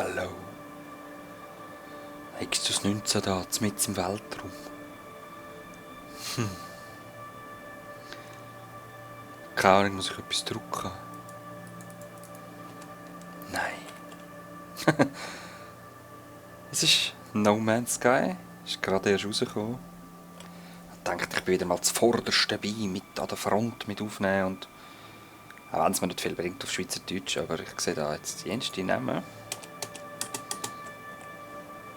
Hallo. Nexus 19 da, mitten im Weltraum. Keine Ahnung, muss ich etwas drücken? Nein. Es ist No Man's Sky. Ist gerade erst rausgekommen. Ich dachte, ich bin wieder mal zuvorderst dabei, mit an der Front mit aufnehmen. Und auch wenn es mir nicht viel bringt auf Schweizerdeutsch, aber ich sehe da jetzt die ersten Namen.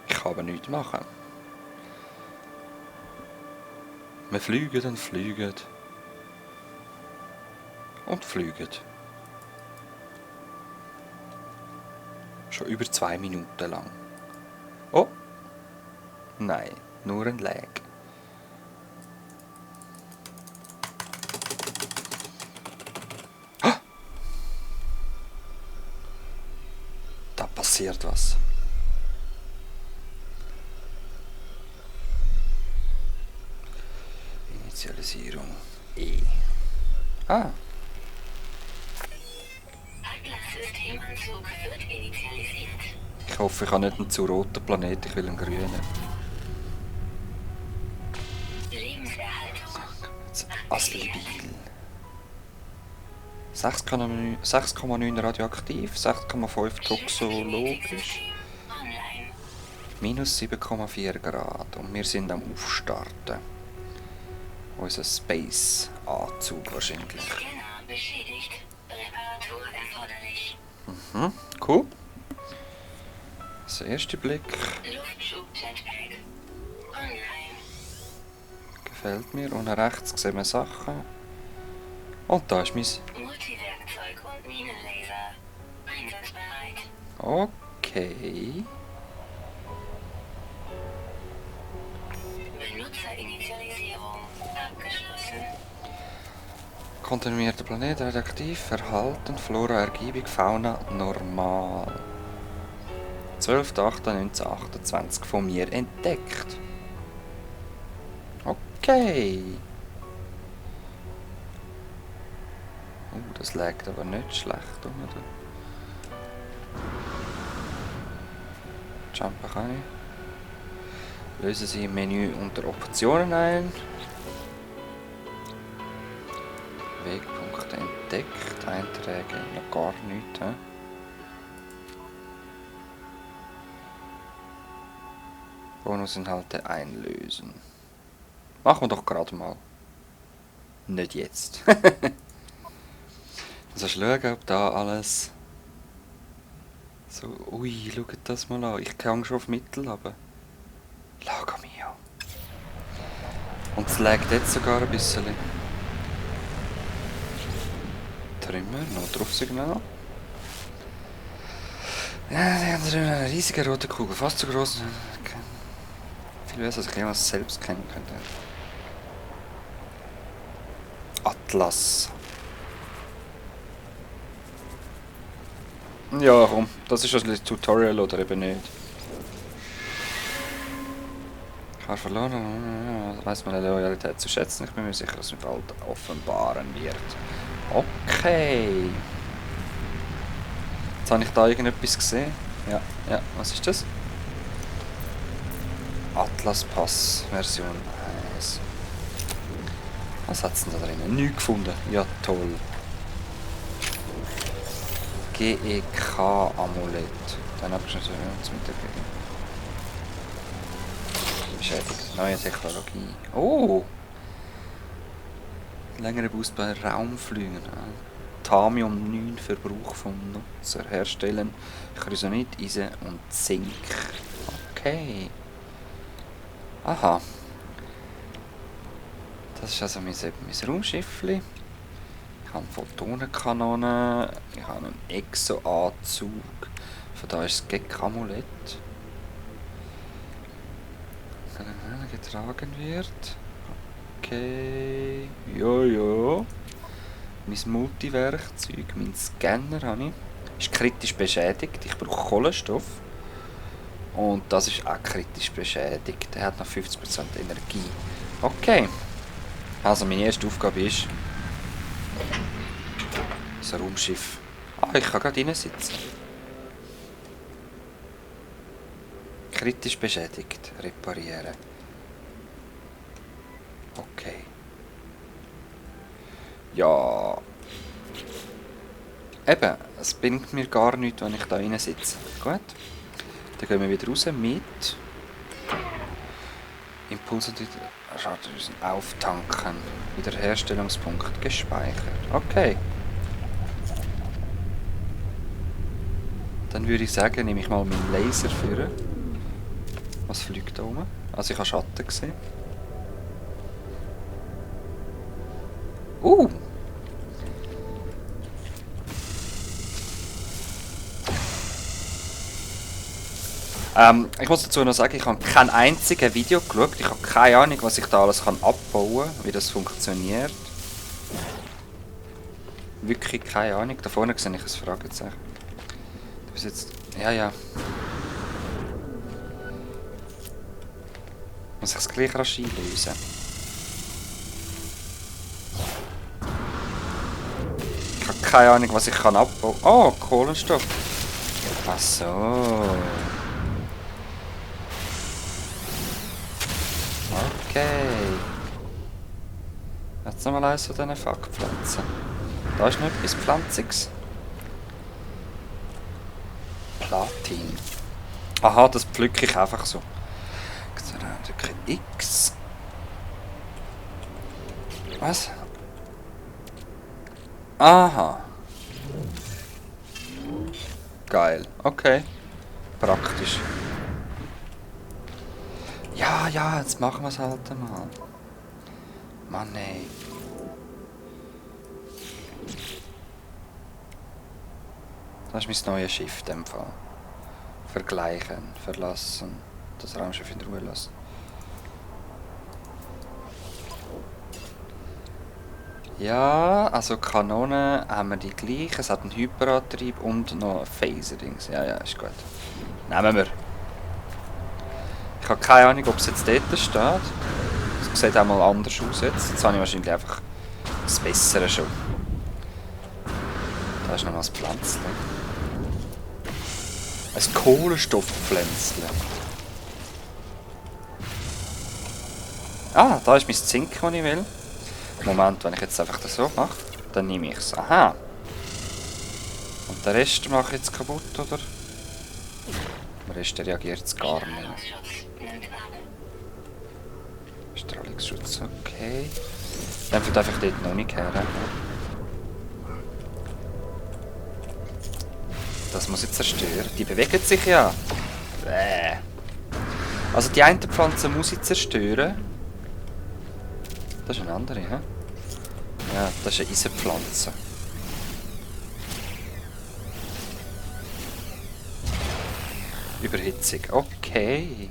Ich kann aber nichts machen. Wir fliegen und fliegen. Und fliegen. Schon über 2 Minuten lang. Oh! Nein, nur ein Lag. Ah! Da passiert was. Initialisierung E. Ah! Systemanzug wird initialisiert. Ich hoffe, ich habe nicht einen zu roten Planet, ich will einen grünen. Lebenserhaltung. Aslibil. 6,9 radioaktiv, 6,5 toxologisch, Online. minus 7,4 Grad. Und wir sind am Aufstarten. Unser Space-Anzug wahrscheinlich. Scanner beschädigt. Reparatur erforderlich. Cool. Das erste Blick Luftschub-Jetpack. Online. gefällt mir. Und rechts sehen wir Sachen. Und da ist mein... Multiwerkzeug und Minenlaser. Einsatzbereit. Okay. Benutzerinitialisierung abgeschlossen. Kontinuierter Planet, radioaktiv, Verhalten, Flora, Ergebung, Fauna, normal. 12.08.1928 von mir entdeckt. Okay. Das lag aber nicht schlecht, oder? Jumpen kann ich. Lösen Sie im Menü unter Optionen ein. Wegpunkte entdeckt. Einträge noch gar nichts. He? Bonusinhalte einlösen. Machen wir doch gerade mal. Nicht jetzt. Also schauen, ob da alles... So, ui, schaut das mal an. Ich kann schon auf Mittel, aber... Lago mio. Und es laggt jetzt sogar ein bisschen. Trümmer, noch Draufsignal. Ja, die haben eine riesige rote Kugel, fast so groß. Viel besser, als ich jemals selbst kennen könnte. Atlas. Ja, komm, das ist ein Tutorial oder eben nicht. Ich habe verloren, weiss meine Loyalität zu schätzen. Ich bin mir sicher, dass es bald offenbaren wird. Okay. Jetzt habe ich da irgendetwas gesehen. Ja, was ist das? Atlas Pass Version 1. Was hat es denn da drin? Nichts gefunden. Ja, toll. GEK-Amulett. Dann habe ich schon uns mitgegeben. Beschädigt. Neue Technologie. Oh! Längere Boost bei Raumflügen. Thamium 9 Verbrauch vom Nutzer. Herstellen Chrysonit, Eisen und Zink. Okay. Aha. Das ist also mein Raumschiffli. Ich habe eine Photonenkanone. Ich habe einen Exo-Anzug. Von da ist das Gek-Amulett. Getragen wird. Okay. Jojo. Mein Multiwerkzeug, mein Scanner habe ich. Ist kritisch beschädigt. Ich brauche Kohlenstoff. Und das ist auch kritisch beschädigt. Er hat noch 50% Energie. Okay. Also meine erste Aufgabe ist das Raumschiff. Ah, ich kann gerade rein sitzen. Kritisch beschädigt. Reparieren. Okay. Ja. Eben, es bringt mir gar nichts, wenn ich da rein sitze. Gut. Dann gehen wir wieder raus mit Impuls und Schaden auftanken. Wiederherstellungspunkt gespeichert. Okay. Dann würde ich sagen, nehme ich mal meinen Laser führen. Was fliegt da oben? Also ich habe Schatten gesehen. Ich muss dazu noch sagen, ich habe kein einziges Video geschaut. Ich habe keine Ahnung, was ich da alles abbauen kann, wie das funktioniert. Wirklich keine Ahnung. Da vorne sehe ich ein Fragezeichen. Du bist jetzt... Ja. Muss ich es gleich rasch einlösen? Ich habe keine Ahnung, was ich abbauen kann. Oh, Kohlenstoff. Ach so. Okay. Jetzt nochmal eins von diesen Fuckpflanzen. Da ist noch etwas Pflanziges. Platin. Aha, das pflücke ich einfach so. Dann drücke ich X. Was? Aha. Geil. Okay. Praktisch. Ja, jetzt machen wir es halt einmal. Mann, ey. Das ist mein neues Schiff in dem Fall. Vergleichen, verlassen. Das Raumschiff in Ruhe lassen. Ja, also Kanonen haben wir die gleich. Es hat einen Hyperantrieb und noch ein Phaser-Dings. Ja, ist gut. Nehmen wir. Ich habe keine Ahnung, ob es jetzt dort steht. Es sieht auch mal anders aus jetzt. Jetzt habe ich wahrscheinlich einfach das Bessere schon. Da ist noch mal ein Pflänzchen. Ein Kohlenstoffpflänzchen. Ah, da ist mein Zink, das ich will. Moment, wenn ich jetzt einfach das so mache, dann nehme ich es. Aha. Und den Rest mache ich jetzt kaputt, oder? Der Rest reagiert jetzt gar nicht. Strahlungsschutz, okay. Dann wird einfach dort noch nicht her. Das muss ich zerstören. Die bewegen sich ja. Also die eine Pflanze muss ich zerstören. Das ist eine andere, hä? Ja, das ist eine Eisenpflanze. Überhitzung. Okay.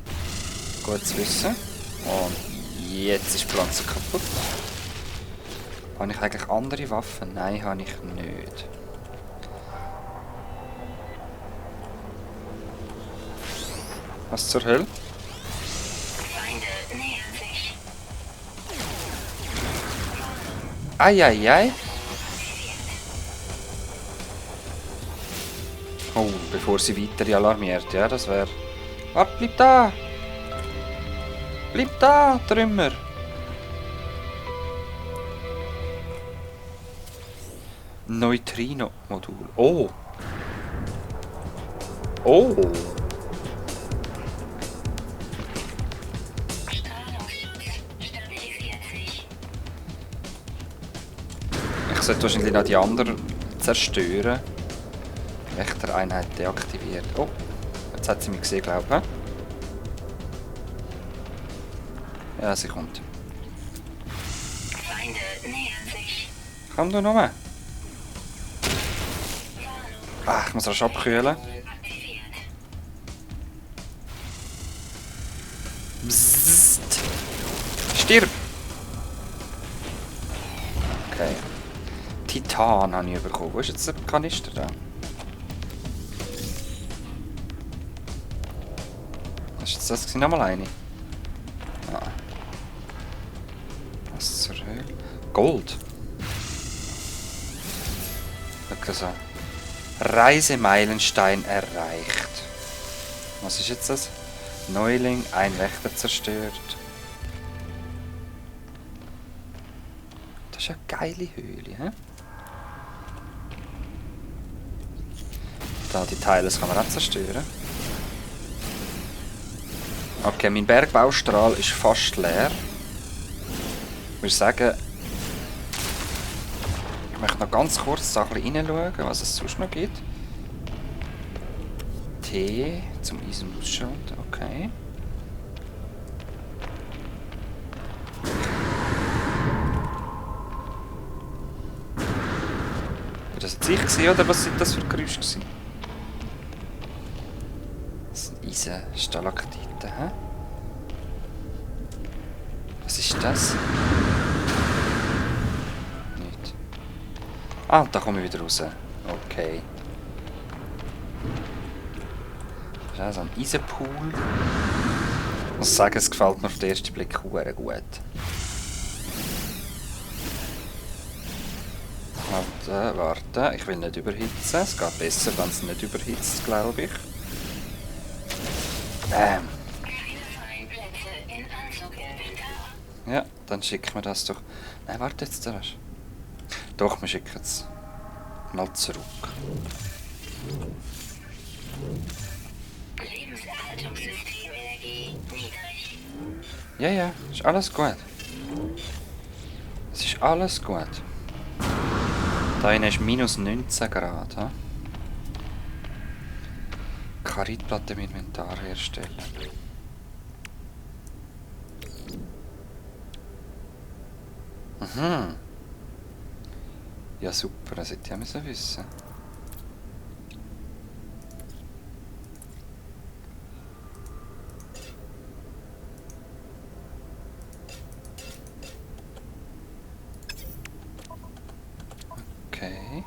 Gut zu wissen. Und jetzt ist die Pflanze kaputt. Habe ich eigentlich andere Waffen? Nein, habe ich nicht. Was zur Hölle? Feinde nähern sich. Eieiei. Oh, bevor sie weiter alarmiert. Ja, das wäre... Warte, bleib da! Bleib da, Trümmer! Neutrino-Modul. Oh! Oh! Strahlungsschutz stabilisiert sich. Ich sollte wahrscheinlich noch die anderen zerstören. Wächtereinheit deaktiviert. Oh, jetzt hat sie mich gesehen, glaube ich. Ja, sie kommt. Feinde nähern sich. Komm du noch. Ah, ich muss rasch abkühlen. Aktiviert. Bzzzt. Stirb! Okay. Titan habe ich bekommen. Wo ist jetzt der Kanister da? Was ist jetzt das? Nochmal eine? Ah. Was zur Hölle? Gold! Schau so. Reisemeilenstein erreicht. Was ist jetzt das? Neuling, ein Wächter zerstört. Das ist eine geile Höhle, hä? Da, die Teile kann man auch zerstören. Okay, mein Bergbaustrahl ist fast leer. Ich würde sagen, ich möchte noch ganz kurz da ein bisschen reinschauen, was es sonst noch gibt. Tee zum Eisen ausschalten, okay. War das jetzt ich gewesen, oder was sind das für Geräusche gewesen? Das sind Eisen-Stalaktiten, hä? Was ist das? Nicht. Ah, und da komme ich wieder raus. Okay. Das ist also ein Eisenpool. Ich muss sagen, es gefällt mir auf den ersten Blick sehr gut. Warte, ich will nicht überhitzen. Es geht besser, wenn es nicht überhitzt, glaube ich. Bam. Ja, dann schicken wir das doch. Nein, warte jetzt erst. Doch, wir schicken es mal zurück. Lebenserhaltungssystem-Energie niedrig. Ja, ja, ist alles gut. Es ist alles gut. Da hinten ist minus 19 Grad. He? Karitplatte im Inventar herstellen. Mhm. Ja, super, das hätte ich auch wissen. Okay.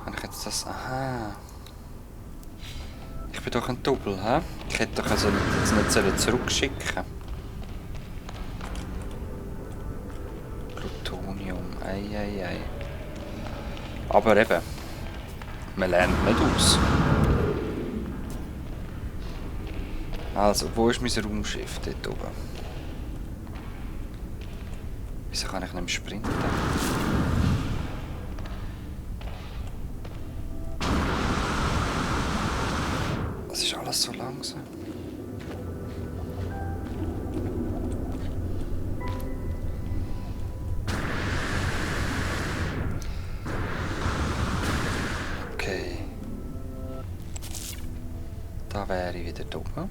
Kann ich jetzt das... Aha. Ich bin doch ein Double, hä? Ich hätte doch also jetzt nicht zurückschicken. Plutonium, ei. Aber eben, man lernt nicht aus. Also, wo ist mein Raumschiff dort oben? Wieso kann ich nicht mehr sprinten? Das ist alles so langsam. Okay. Da wäre ich wieder oben.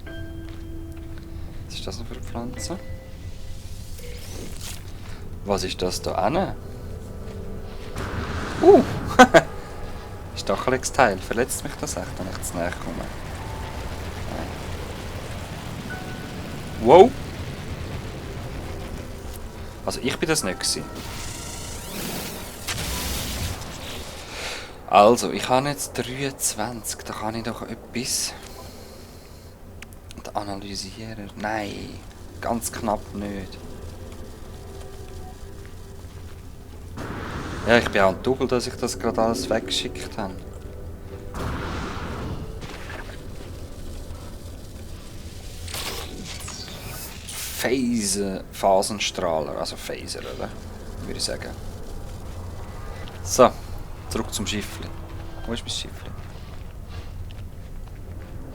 Was ist das noch für eine Pflanze? Was ist das da hinten? Stachelexteil. Verletzt mich das echt, wenn ich zu nahe komme? Nein. Wow! Also ich bin das nicht gewesen. Also, ich habe jetzt 23. Da kann ich doch etwas... analysieren. Nein, ganz knapp nicht. Ja, ich bin auch ein Double, dass ich das gerade alles weggeschickt habe. Phasenstrahler, also Phaser, oder? Würde ich sagen. So, zurück zum Schiffli. Wo ist mein Schiffli?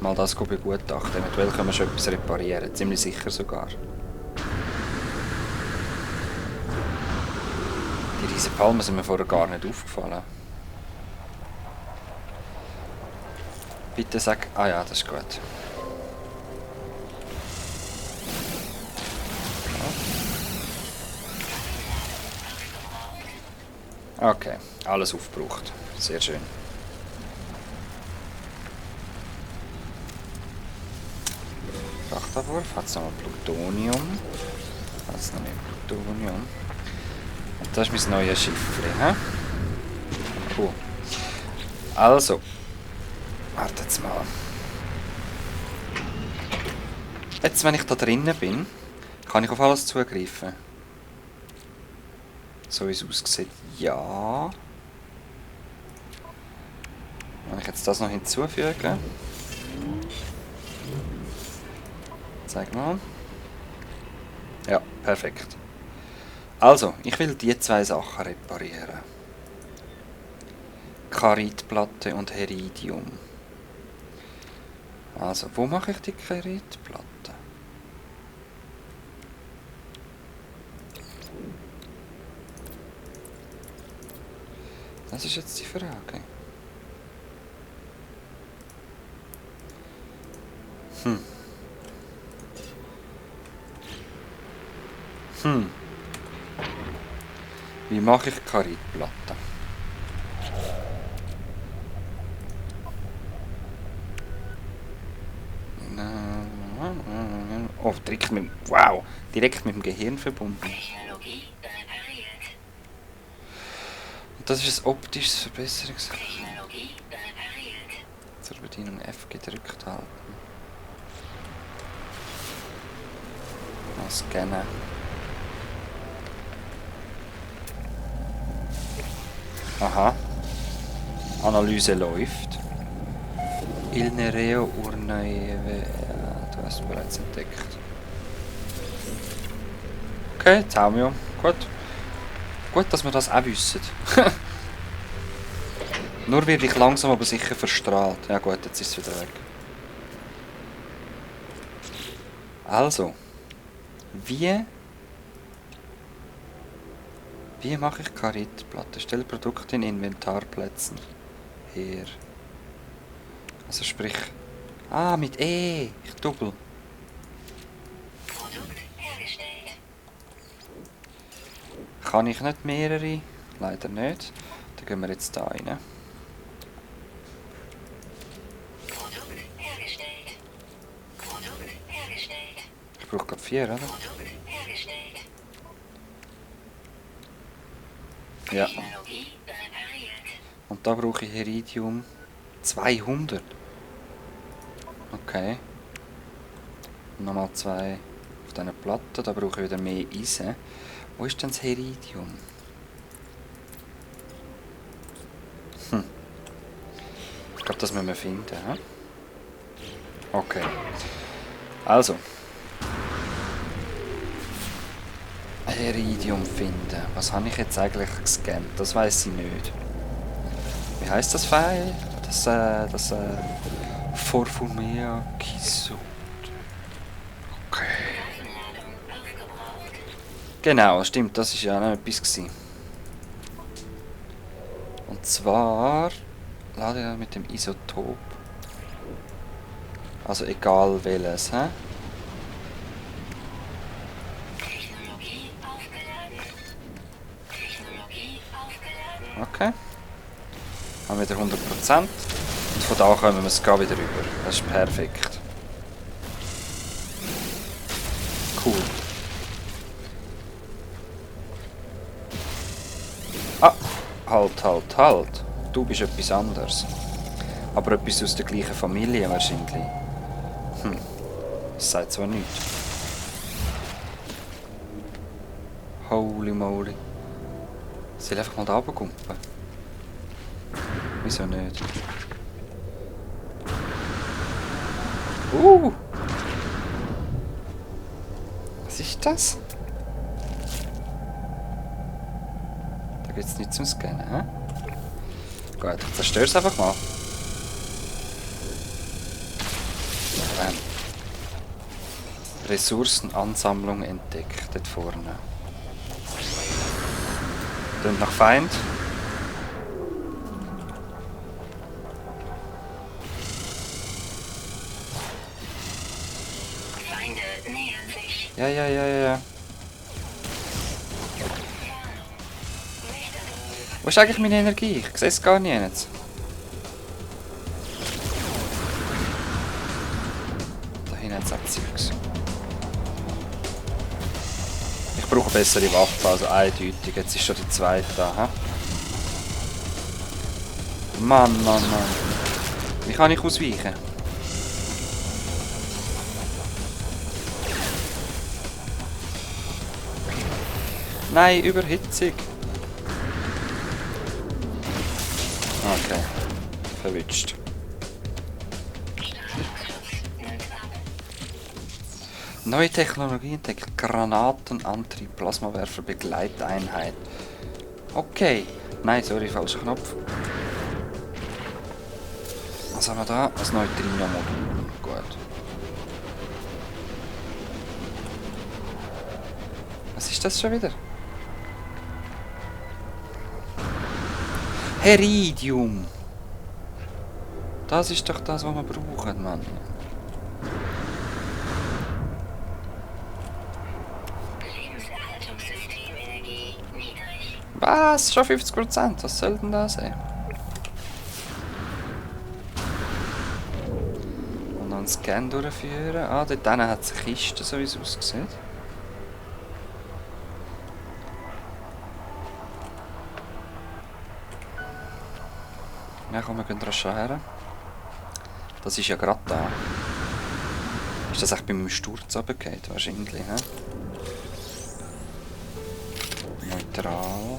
Mal das begutachten. Eventuell können wir schon etwas reparieren. Ziemlich sicher sogar. Die riesen Palmen sind mir vorher gar nicht aufgefallen. Bitte sag... Ah ja, das ist gut. Okay, alles aufgebraucht. Sehr schön. Frachtabwurf, hat es noch Plutonium. Hat es noch mehr Plutonium. Und das ist mein neues Schiffli, hä? Cool. Also. Warte jetzt mal. Jetzt, wenn ich da drinnen bin, kann ich auf alles zugreifen. So wie es aussieht, ja. Wenn ich jetzt das noch hinzufüge. Zeig mal. Ja, perfekt. Also, ich will die zwei Sachen reparieren. Karitplatte und Heridium. Also, wo mache ich die Karitplatte? Das ist jetzt die Frage. Wie mache ich Karitplatte? Oh, wow, direkt mit dem Gehirn verbunden. Technologie repariert. Und das ist ein optisches Verbesserungs... Technologie repariert. Zur Bedienung F gedrückt halten. Mal scannen. Aha. Analyse läuft. Il Nereo Urnaeve. Ja, du hast es bereits entdeckt. Okay, Taumio. Gut. Gut, dass wir das auch wissen. Nur werde ich langsam aber sicher verstrahlt. Ja gut, jetzt ist es wieder weg. Also. Wie mache ich Karitplatte? Stelle Produkte in Inventarplätzen her. Also sprich... Ah, mit E. Ich doppel. Produkt hergestellt. Kann ich nicht mehrere? Leider nicht. Dann gehen wir jetzt da rein. Produkt hergestellt. Produkt hergestellt. Ich brauche gerade 4, oder? Produkt hergestellt. Ja. Technologie repariert. Und da brauche ich Heridium 200. Okay. Und nochmal 2 auf dieser Platte. Da brauche ich wieder mehr Eisen. Wo ist denn das Heridium? Ich glaube, das müssen wir finden. He? Okay. Also. Heridium finden. Was habe ich jetzt eigentlich gescannt? Das weiß ich nicht. Wie heißt das Pfeil? Das Forfumea Kisut. Okay. Waffenladung aufgebraucht. Genau, stimmt, das war ja noch etwas gewesen. Und zwar lade ich mit dem Isotop. Also egal welches, hä? Technologie aufgeladen. Technologie aufgeladen. Okay. Haben wieder 100%. Und von da kommen wir es gar wieder rüber. Das ist perfekt. Cool. Ah, halt. Du bist etwas anderes. Aber etwas aus der gleichen Familie wahrscheinlich. Das sagt zwar nichts. Holy moly. Soll ich einfach mal da runterkumpen? Wieso nicht? Was ist das? Da gibt es nichts zum Scannen, hä? Gut, ich zerstöre es einfach mal. Bam. Ressourcenansammlung entdeckt, dort vorne. Tönt nach Feind. Feinde nähern sich. Ja. Warnung. Wo ist eigentlich meine Energie? Ich sehe es gar nicht jetzt. Da hinten hat es auch Zeugs. Ich brauche bessere Waffen, also eindeutig. Jetzt ist schon die zweite da. He? Mann. Wie kann ich ausweichen? Nein, Überhitzung. Okay. Verwünscht. Strahlungsschutz nimmt ab. Neue Technologie entdeckt. Granatenantrieb, Plasmawerfer, Begleiteinheit. Okay. Nein, sorry, falscher Knopf. Was haben wir da? Ein Neutrino-Modul. Gut. Was ist das schon wieder? Heridium. Das ist doch das, was wir brauchen, Mann. Lebenserhaltungssystemenergie niedrig. Was? Schon 50%? Was soll denn das sein? Und noch einen Scan durchführen. Ah, dort hinten hat es eine Kiste, so wie es aussieht. Ja, komm, wir gehen rasch her. Das ist ja gerade da. Ist das echt bei meinem Sturz runtergefallen? Wahrscheinlich, hä? Neutral.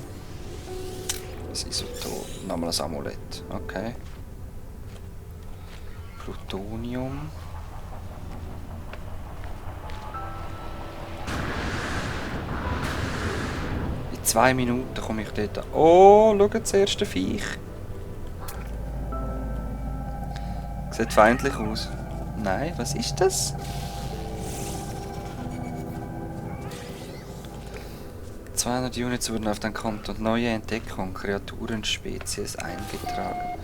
Das Isotop. Nochmal ein Amulett. Okay. Plutonium. In 2 Minuten komme ich dort an. Oh, schau das erste Viech. Sieht feindlich aus. Nein, was ist das? ...200 Units wurden auf dein Konto und neue Entdeckung, Kreaturen, Spezies eingetragen.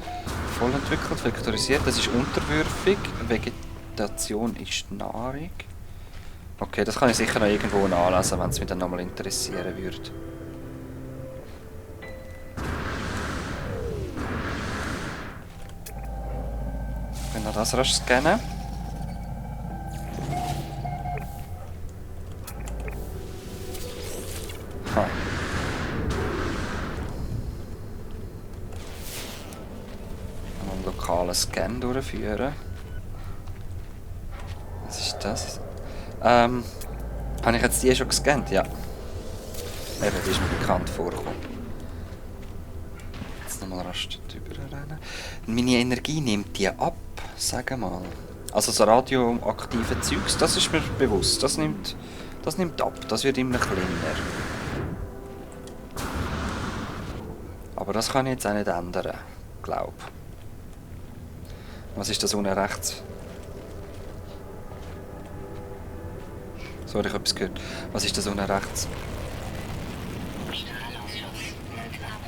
Voll entwickelt, vektorisiert, das ist unterwürfig, Vegetation ist Nahrung. Okay, das kann ich sicher noch irgendwo nachlesen, wenn es mich dann nochmal interessieren würde. Ich will noch das rasch scannen. Ha. Einen lokalen Scan durchführen. Was ist das? Habe ich jetzt die schon gescannt? Ja. Eben, die ist mir bekannt vorgekommen. Jetzt nochmal rasch drüber rennen. Meine Energie nimmt die ab, sag mal. Also das radioaktive Zeugs, das ist mir bewusst. Das nimmt ab, das wird immer kleiner. Aber das kann ich jetzt auch nicht ändern, glaub. Was ist das unten rechts? Sorry, ich habe etwas gehört. Was ist das unten rechts? Strahlungsschutz nimmt ab.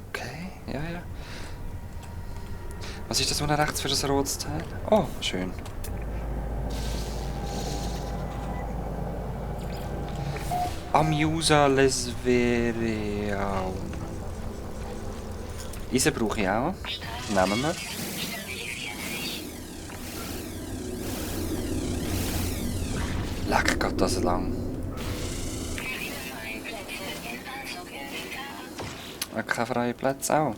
Okay, ja. Was ist das unten rechts für das rotes Teil? Oh, schön. Amusa lesveriaum. Eisen brauche ich auch. Nehmen wir. Stabilisiert sich. Leck, geht das lang. Keine freien Plätze in Anzug-Inventar. Keine freien Plätze auch.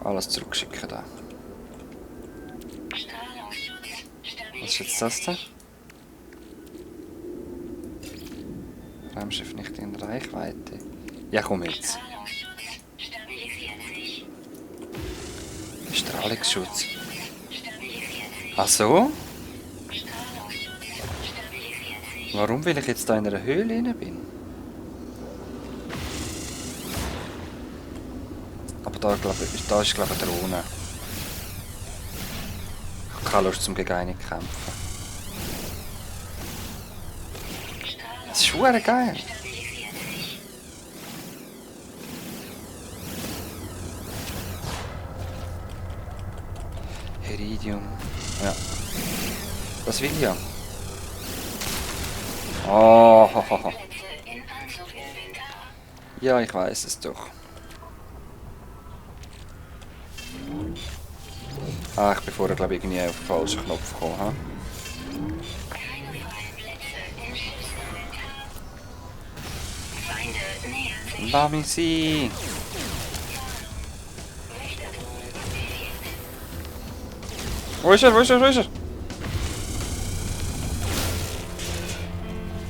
Alles zurückschicken da. Strahlungsschutz Was ist jetzt stabilisiert das da? sich. Raumschiff nicht in Reichweite. Ja, komm jetzt. Strahlungsschutz stabilisiert sich. Strahlungsschutz. Stabilisiert sich. Ach so? Strahlungsschutz stabilisiert sich. Warum? Weil ich jetzt da in einer Höhle rein bin? Aber da ist glaube ich eine Drohne. Ich habe keine Lust zum gegen einen kämpfen. Das ist verdammt geil. Stabilisiert sich. Heridium. Ja. Das will ich ja. Oh, ho, ho, ho. Plätze in Anzug-Inventar. Ja, ich weiß es doch. Ah, ich bin vorher glaube ich irgendwie auf den falschen Knopf gekommen. Ha? Keine freien Plätze im Schiffsinventar. Feinde nähern sich. Lass mich sein. Wächterdrohne befehligt. Wo ist er? Wo ist er? Wo ist er?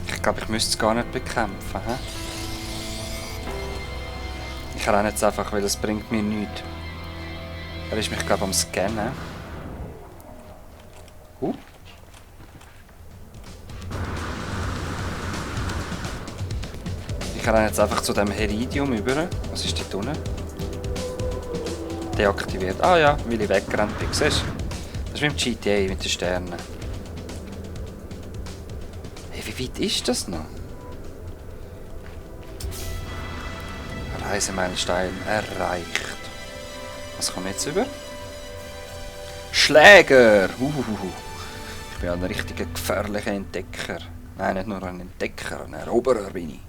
Ich glaube, ich müsste es gar nicht bekämpfen. He? Ich renne jetzt einfach, weil es bringt mir nichts. Er ist mich, glaube ich, am Scannen. Ich renne jetzt einfach zu dem Heridium über. Was ist dort unten? Deaktiviert. Ah ja, weil ich weggerannt bin. Siehst du? Das ist wie im GTA mit den Sternen. Hey, wie weit ist das noch? Reisemeilenstein erreicht. Was kommt jetzt über? Schläger! Ich bin ein richtiger gefährlicher Entdecker. Nein, nicht nur ein Entdecker, ein Eroberer bin ich.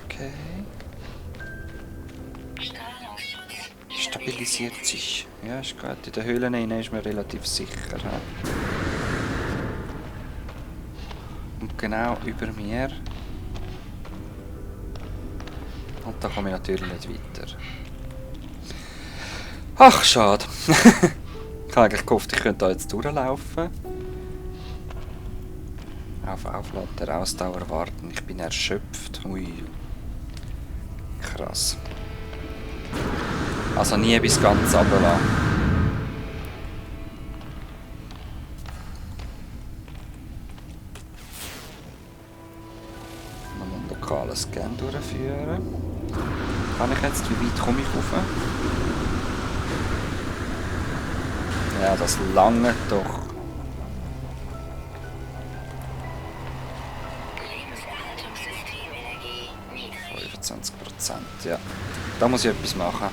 Okay. Strahlungsschutz. Stabilisiert sich. Ja, ist gut. In den Höhlen rein ist man relativ sicher. He? Und genau über mir. Und da komme ich natürlich nicht weiter. Ach, schade. Ich habe eigentlich gehofft, ich könnte da jetzt durchlaufen. Auf Aufladen der Ausdauer warten. Ich bin erschöpft. Ui. Krass. Also nie bis ganz runterlassen. Noch einen lokalen Scan durchführen. Kann ich jetzt? Wie weit komme ich rauf? Ja, das lange doch. Lebenserhaltungssystemenergie niedrig. 25%, ja. Da muss ich etwas machen.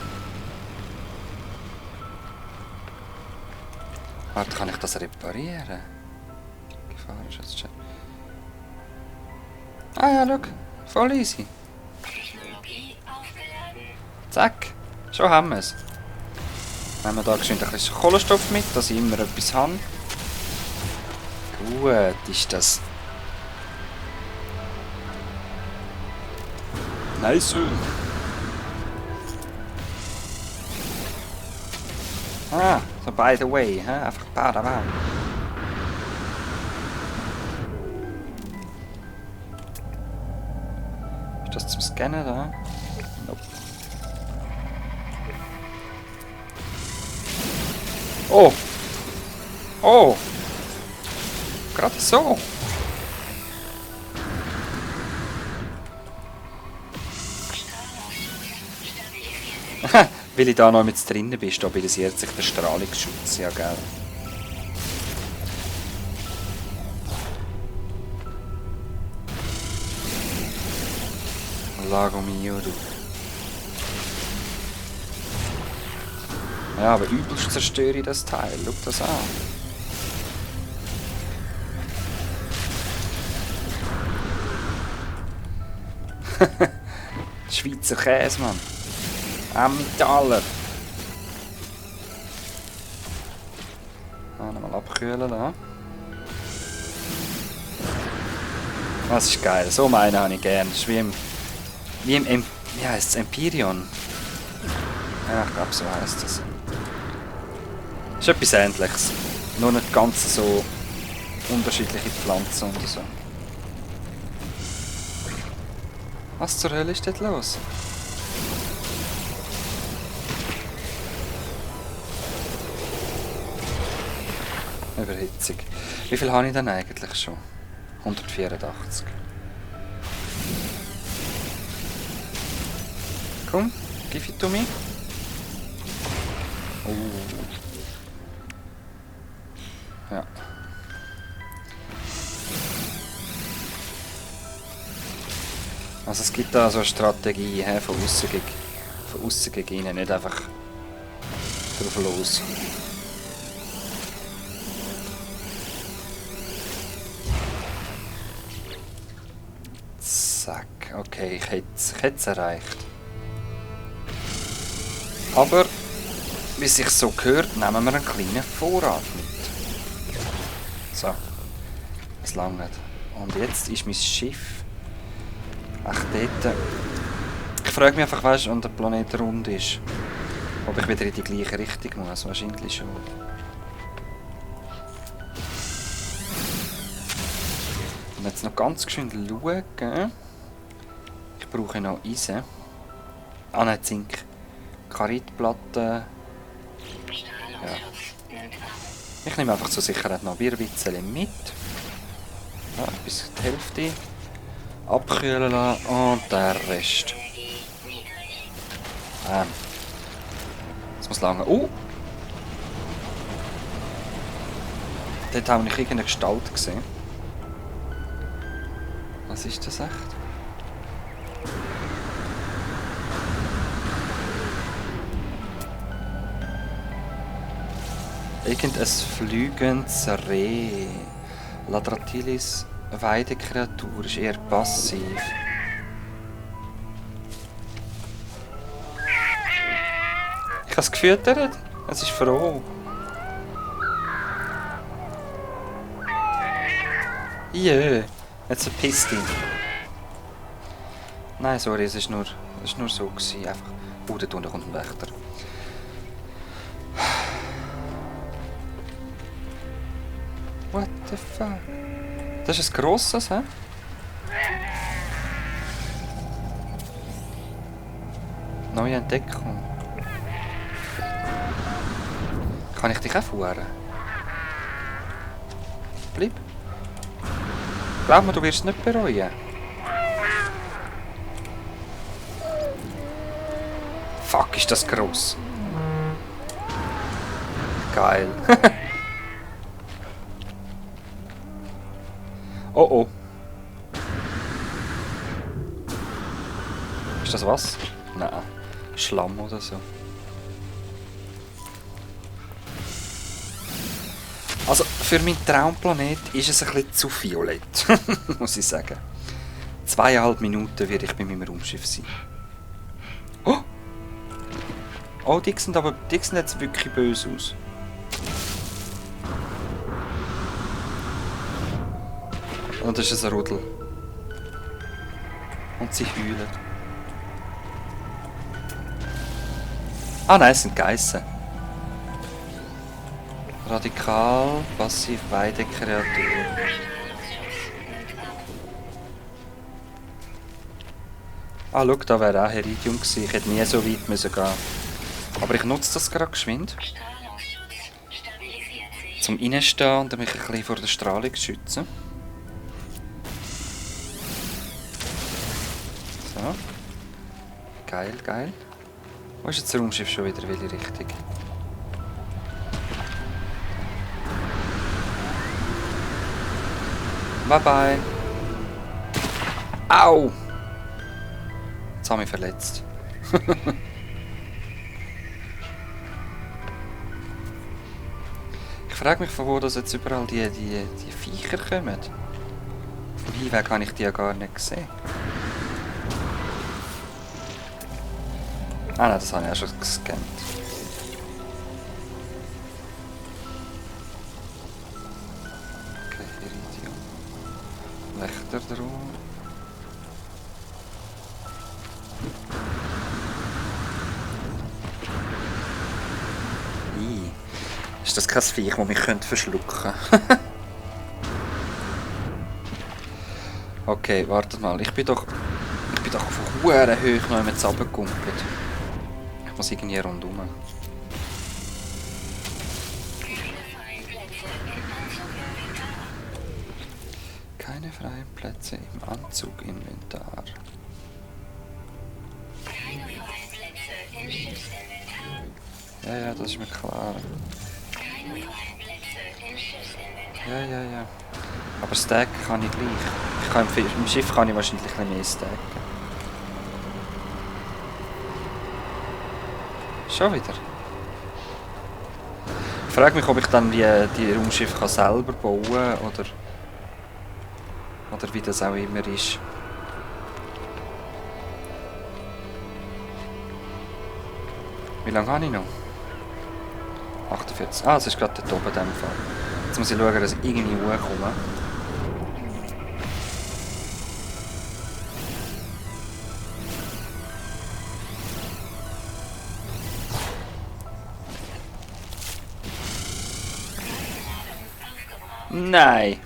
Warte, kann ich das reparieren? Gefahr ist jetzt schon. Ah ja, schau. Voll easy. Technologie aufgeladen. Zack. Schon haben wir es. Nehmen wir da geschwind ein bisschen Kohlenstoff mit, dass ich immer etwas habe. Gut ist das. Nice. Ah, so by the way, hä? Einfach Badawau. Ist das zum Scannen da? Nope. Oh! Oh! Gerade so! Weil ich da noch mit drinnen bin, stabilisiert sich der Strahlungsschutz, ja gell. Lago mio, du. Ja, aber übelst zerstöre ich das Teil. Schau das an. Schweizer Käse, Mann. Emmentaler. Nochmal abkühlen da. Das ist geil. So meine habe ich gern. Das ist wie im wie heisst es? Empyreon. Ja, ich glaube, so heisst es. Das ist etwas Ähnliches. Nur nicht ganz so unterschiedliche Pflanzen und so. Was zur Hölle ist dort los? Überhitzung. Wie viel habe ich denn eigentlich schon? 184. Komm, give it to me. Oh. Ja. Also es gibt da so eine Strategie von aussen gegen innen, nicht einfach drauf los. Zack, okay, ich hätte es erreicht. Aber, wie sich so gehört, nehmen wir einen kleinen Vorrat mit. So, es langt. Und jetzt ist mein Schiff echt dort. Ich frage mich einfach, weißt du, wenn der Planet rund ist, ob ich wieder in die gleiche Richtung muss. Wahrscheinlich schon. Und jetzt noch ganz geschwind schauen. Ich brauche noch Eisen. Ah nein, Zink. Karitplatte. Strahlungsschutz Strahlungsschutz nimmt ab. Ich nehme einfach zur Sicherheit noch Bierwitzel mit. Ja, bis die Hälfte abkühlen lassen und der Rest. Energie niedrig. Das muss lange. Oh! Dort habe ich irgendeine Gestalt gesehen. Was ist das echt? Irgendein flügendes Reh. Ladratilis Weidekreatur ist eher passiv. Ich habe es gefüttert. Es ist froh. Jö, jetzt verpisst ihn. Nein, sorry, es ist nur so gewesen. Einfach. Oh, da unten kommt ein Wächter. What the fuck? Das ist ein grosses, hä? Neue Entdeckung. Kann ich dich auch fahren? Bleib. Glaub mir, du wirst es nicht bereuen. Fuck, ist das gross. Geil. Oh oh. Ist das was? Nein. Schlamm oder so. Also, für meinen Traumplanet ist es ein bisschen zu violett. Muss ich sagen. 2,5 Minuten werde ich bei meinem Raumschiff sein. Oh! Oh, die sehen jetzt wirklich böse aus. Und das ist ein Rudel. Und sie heulen. Ah nein, es sind Geissen. Radikal, passiv, Weidekreatur. Ah, schau, da wäre auch Heridium gewesen. Ich hätte nie so weit müssen gehen. Aber ich nutze das gerade geschwind. Strahlungsschutz stabilisiert sich. Zum Reinstehen und mich ein bisschen vor der Strahlung zu schützen. So. Geil, geil. Wo ist jetzt das Raumschiff schon wieder? Welche Richtung? Bye bye. Au! Jetzt habe ich mich verletzt. Ich frage mich, von wo das jetzt überall die Viecher kommen. Vom Hinweg habe ich die ja gar nicht gesehen. Ah nein, das habe ich auch schon gescannt. Okay, Iridium. Wächter drauf. Ist das kein Viech, das mich verschlucken könnte? Okay, warte mal. Ich bin doch auf hoher Höhe noch mit runtergekumpelt. Ich muss irgendwie rundum. Keine freien Plätze im Anzuginventar. Keine freien Plätze im Anzuginventar. Keine freien Plätze im Schiffsinventar. Ja, ja, das ist mir klar. Keine freien Plätze im Schiffsinventar. Ja, ja, ja. Aber stacken kann ich gleich. Im Schiff kann ich wahrscheinlich ein bisschen mehr stacken. Schon wieder. Ich frage mich, ob ich dann die Raumschiffe selber bauen kann oder wie das auch immer ist. Wie lange habe ich noch? 48. Ah, es ist gerade dort oben in dem Fall. Jetzt muss ich schauen, dass ich irgendwie hochkomme. Nein!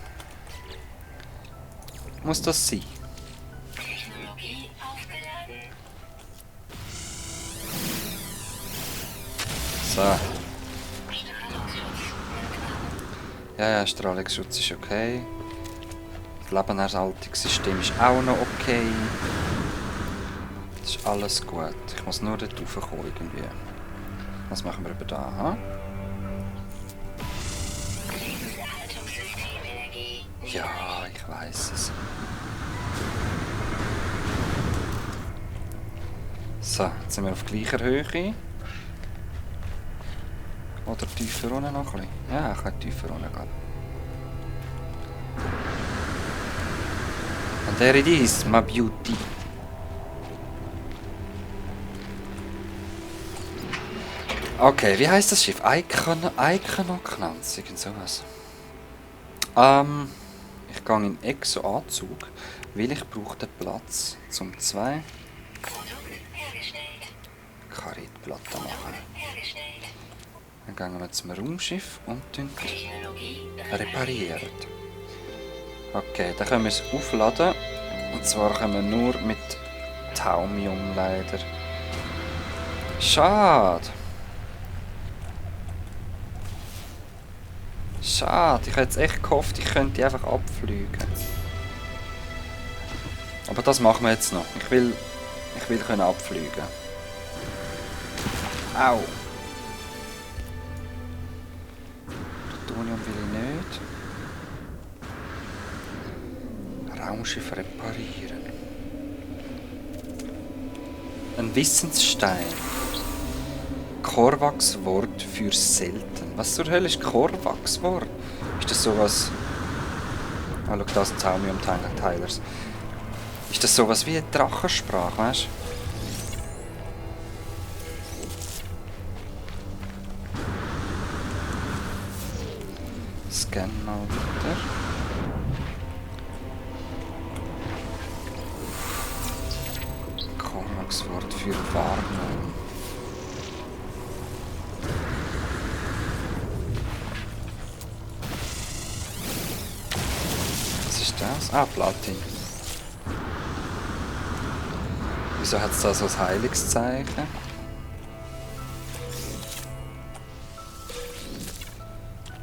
Muss das sein? Technologie aufgeladen. So. Ja, Strahlungsschutz ist okay. Das Lebenserhaltungssystem ist auch noch okay. Das ist alles gut. Ich muss nur dort raufkommen irgendwie. Was machen wir über da? Ha? Ja, ich weiß es. So, jetzt sind wir auf gleicher Höhe. Oder tiefer unten noch ein bisschen? Ja, ein bisschen tiefer unten gehen. And there it is, my beauty. Okay, wie heisst das Schiff? Eikenognanz, irgend sowas. Ich gehe in Exo-Anzug, weil ich brauche den Platz zum 2 Karitplatten machen. Dann gehen wir zum Raumschiff und reparieren. Okay, dann können wir es aufladen. Und zwar können wir nur mit Thaumium leider. Schade. Schade, ich hätte jetzt echt gehofft, ich könnte einfach abfliegen. Aber das machen wir jetzt noch. Ich will können abfliegen. Au. Plutonium will ich nicht. Raumschiff reparieren. Ein Wissensstein. Korvax-Wort für selten. Was zur Hölle ist Korvax-Wort? Ist das sowas... Ah, schau, da sind Thaumium-Teilers. Ist das sowas wie eine Drachensprache, weißt du? Scan mal weiter. Korvax-Wort für Warnung. Was ist das? Ah, Platin. Wieso hat es da so ein Heilungszeichen?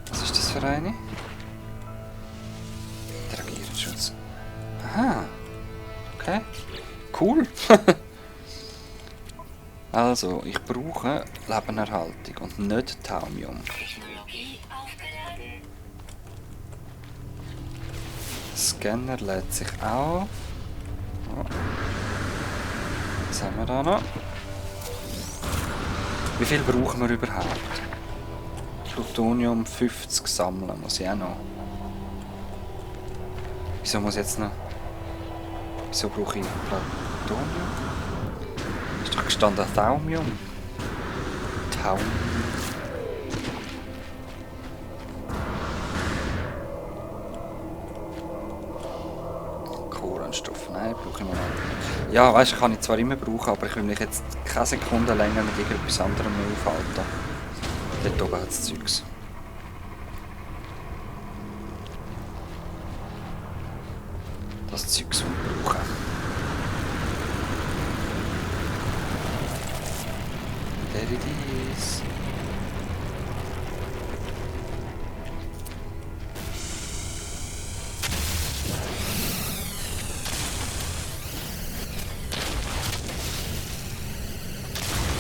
Was ist das für eine? Interagierenschutz. Aha. Okay. Cool. Also, ich brauche Lebenerhaltung und nicht Thaumium. Scanner lädt sich auf. Oh. Was haben wir da noch? Wie viel brauchen wir überhaupt? Plutonium 50 sammeln muss ich auch noch. Wieso muss ich jetzt noch... Wieso brauche ich Plutonium? Ist doch gestanden Thaumium. Thaumium. Kohlenstoff, nein, brauche ich noch nicht. Ja, weißt du, kann ich zwar immer brauchen, aber ich will mich jetzt keine Sekunde länger mit irgendetwas anderem mehr aufhalten. Dort oben hat es Zeugs. Das Zeugs, das wir brauchen. There it is.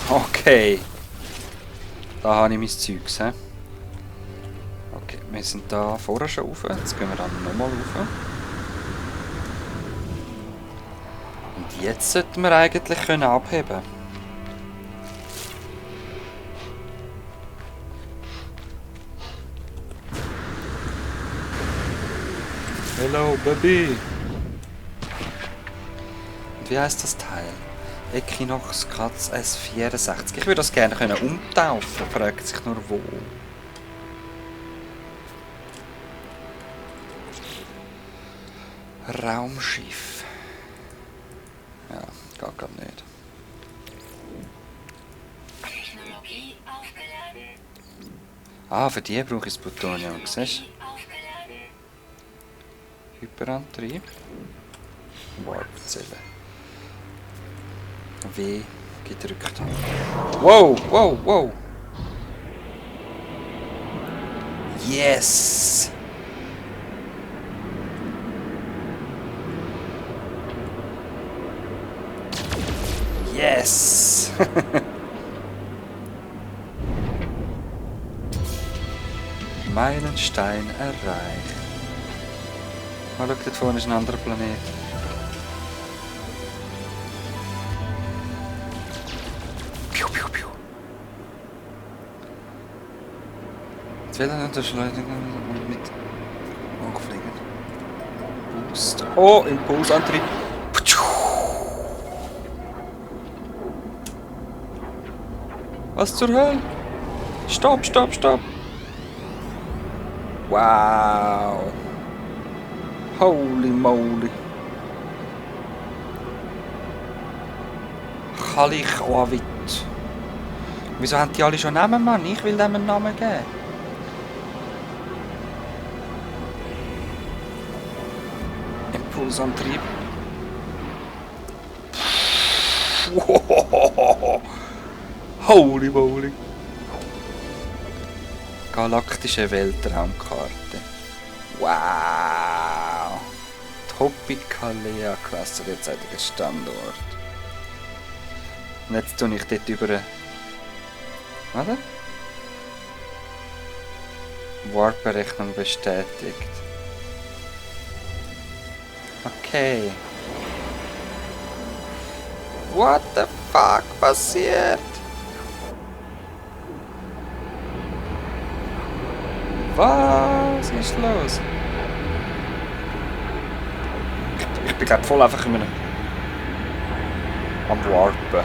Okay. Da habe ich mein Zeugs. He? Okay, wir sind da vorher schon rauf. Jetzt gehen wir dann nochmal rauf. Und jetzt sollten wir eigentlich können abheben. Hello, Baby. Und wie heisst das Teil? Equinox Katz S64. Ich würde das gerne können umtaufen, fragt sich nur wo. Raumschiff. Ja, geht gar nicht. Technologie aufgeladen. Ah, für die brauche ich das Plutonium, siehst du? Hyperantrieb. Warpzelle. W gedrückt haben. Wow, wow, wow! Yes! Yes! Meilenstein erreicht. Oh, schau, dort vorne ist ein anderer Planet. Piu, piu, piu. Jetzt will er unterschleudern mit hochfliegen. Boost. Oh, Impulsantrieb. Was zur Hölle? Stopp, stopp, stopp. Wow. Holy moly. Kalich-Oavit. Wieso haben die alle schon Namen, Mann? Ich will dem einen Namen geben. Impulsantrieb. Holy moly. Galaktische Weltraumkarte. Wow. Topicalea Klasse derzeitiger Standort. Und jetzt tue ich dort über... Warte. Warp-Berechnung bestätigt. Okay. What the fuck passiert? Was ist los? Ich bin gerade voll einfach am Warpen.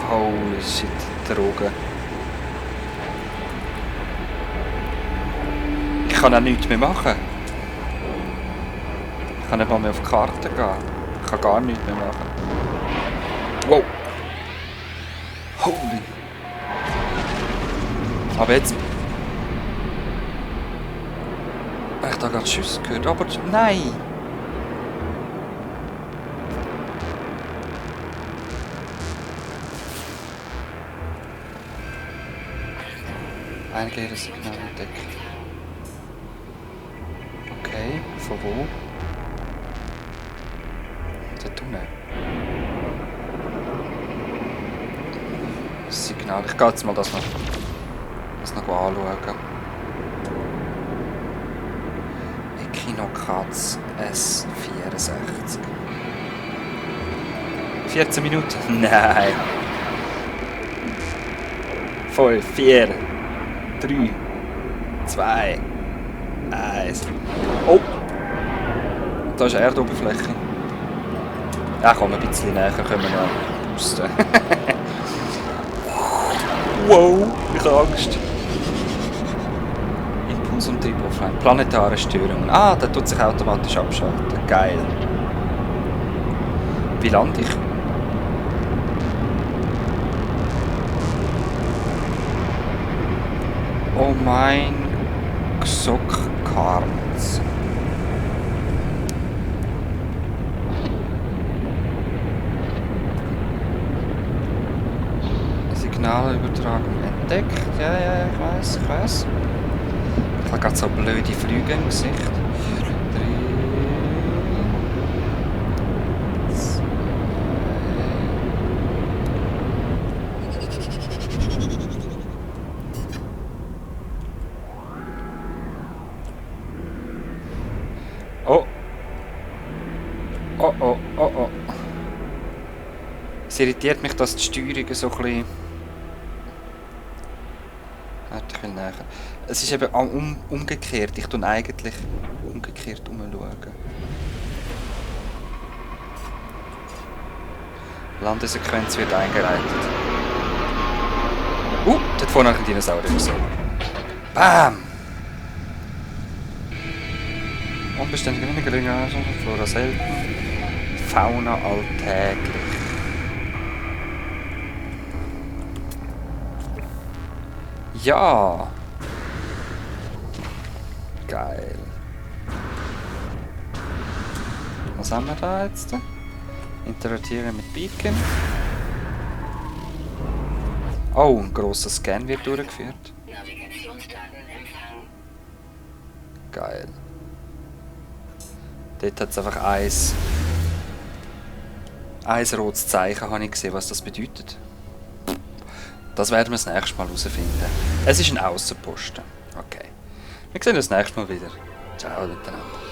Holy shit, Drogen. Ich kann auch nichts mehr machen. Ich kann nicht mal mehr auf die Karte gehen. Ich kann gar nichts mehr machen. Wow! Holy! Aber jetzt... Ich habe da gerade Schüsse gehört, aber nein! Einige ihrer Signale entdeckt. Okay, von wo? Dort unten. Signal. Ich gehe jetzt mal das noch anschauen. Equinox S64. 14 Minuten? Nein. 5, 4, 3, 2, 1. Oh! Da ist eine Erdoberfläche. Ja, komm, ein bisschen näher können wir noch boosten. Wow, ich habe Angst. Impuls und Trieb offline. Planetare Störungen. Ah, der tut sich automatisch abschalten. Geil. Wie lande ich? Oh mein Xock-Karts. Signalübertragung entdeckt. Ja, ich weiß. Ich habe gerade so blöde Flüge im Gesicht. 3, 2. Oh. Es irritiert mich, dass die Steuerung so ein bisschen... Ich will näher. Es ist eben umgekehrt. Ich tue eigentlich umgekehrt umschauen. Landesequenz wird eingeleitet. Dort vorne ein Dinosaurier gesehen. Bam! Unbeständige Minengeringe, Flora selten. Fauna alltäglich. Ja! Geil. Was haben wir da jetzt? Interagieren mit Beacon. Oh, ein grosser Scan wird durchgeführt. Navigationsdaten empfangen. Geil. Dort hat es einfach ein rotes Zeichen, habe ich gesehen, was das bedeutet. Das werden wir das nächste Mal herausfinden. Es ist ein Aussenposten. Okay. Wir sehen uns das nächste Mal wieder. Ciao miteinander.